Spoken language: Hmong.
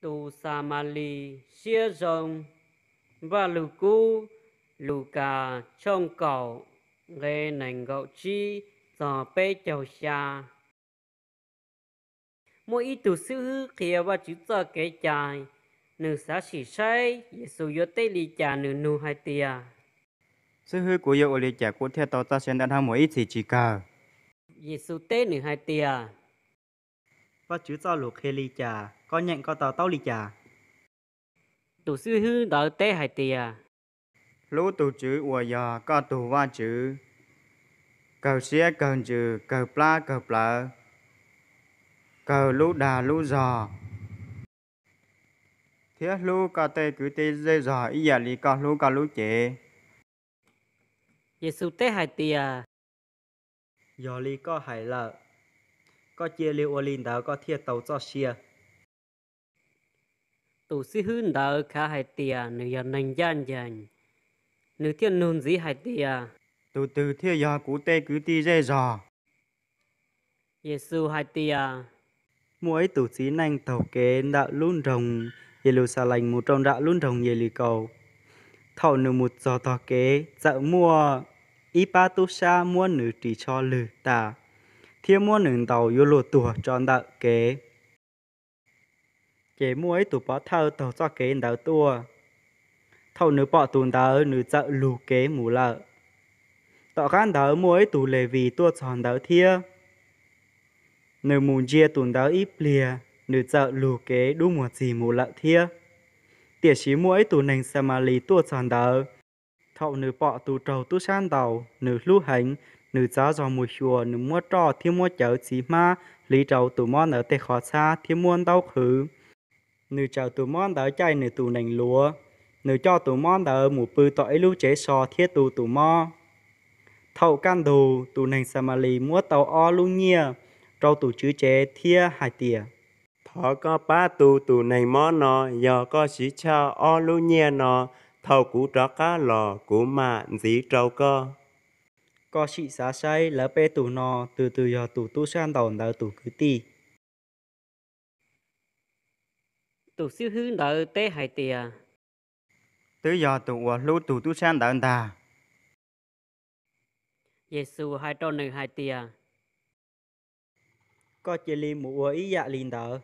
Tus Xamalis siab zoo. Vaj lug kub Lukas tshooj kaum, nqe nees nkaum tsib txog peb caug xya. Muaj ib tug xib hwb qhia Vajtswv txoj kev cai, nws xav sim saib Yexus yuav teb li cas, nws nug hais tias, Xib hwb, kuv yuav ua li cas kuv thiaj tau txoj sia ntawm Muaj ib txhis tsis kawg? Yexus teb nws hais tias, Vajtswv txoj lus qhia li cas, koj nyeem koj tau taub li cas? Tus xib hwb ntawd teb hais tias, Hlub tus Tswv uas yog koj tus Vajtswv kawg siab kawg ntsws kawg plab kawg plawv kawg lub dag lub zog, thiab hlub koj tej kwv tij zej zog ib yam li koj hlub koj lub cev. Yexus teb hais tias, Yog li koj hais lawm, koj cia li ua li ntawd koj thiaj tau txoj sia. Tus xib hwb ntawd khav hais tias nws yog neeg ncaj ncees, nws thiaj nug ntxiv hais tias, Tus twg thiaj yog kuv tej kwv tij zej zog? Yexus hais tias, Muaj ib tug txiv neej taug kev ntawm lub nroog Yeluxalees mus rau nram lub nroog Yelikaus. Thaum nws mus txog tog kev, txawm muaj ib pab tub sab muab nws ris tsho lwg tas, thiab muab nws ntaus yuav luag tuag tso ntawm kev. Ces muaj ib tug pov thawj taug txoj kev ntawd tuaj. Thaum nws pom tus ntawd, nws txawm lug kev mus lawm. Tom qab ntawd muaj ib tug Levis tuaj txog ntawd thiab. Nws mus ntsia tus ntawd ib pliag, nws txawm lug kev dub muag txig mus lawm thiab. Tiam sis muaj ib tug neeg Xamalis tuaj txog ntawd. Thaum nws pom tus raug tub sab ntaus, nws hlub heev, nws txav zog mus xyuas, nws muab roj thiab muab cawv txiv hmab hliv rau tus mob ntawd tej qhov txhab thiab muab ntaub qhwv. Nws tsaws tus mob ntawd caij nws tus nees luav. Nws coj tus mob ntawd mus pw tom ib lub tsev so thiab tu tus mob. Thaum kaj ntug, tus neeg Xamalis muab tau ob lub nyiaj rau tus tswv tsev thiab hais tias, Thov koj pab tu tus neeg mob no, yog koj siv tshaj ob lub nyiaj no, thaum kuv rov qab los kuv mam ntxiv rau koj. Koj sim xav saib, lawv peb tug no, tus twg yog tus tub sab ntaus ntawd tus kwv tij? Tus xib hwb ntawd teb hais tias, Twb yog tus uas hlub tus tub sab ntawd ntag. Yexus hais rau nws hais tias, Koj cia li mus ua ib yam li ntawd.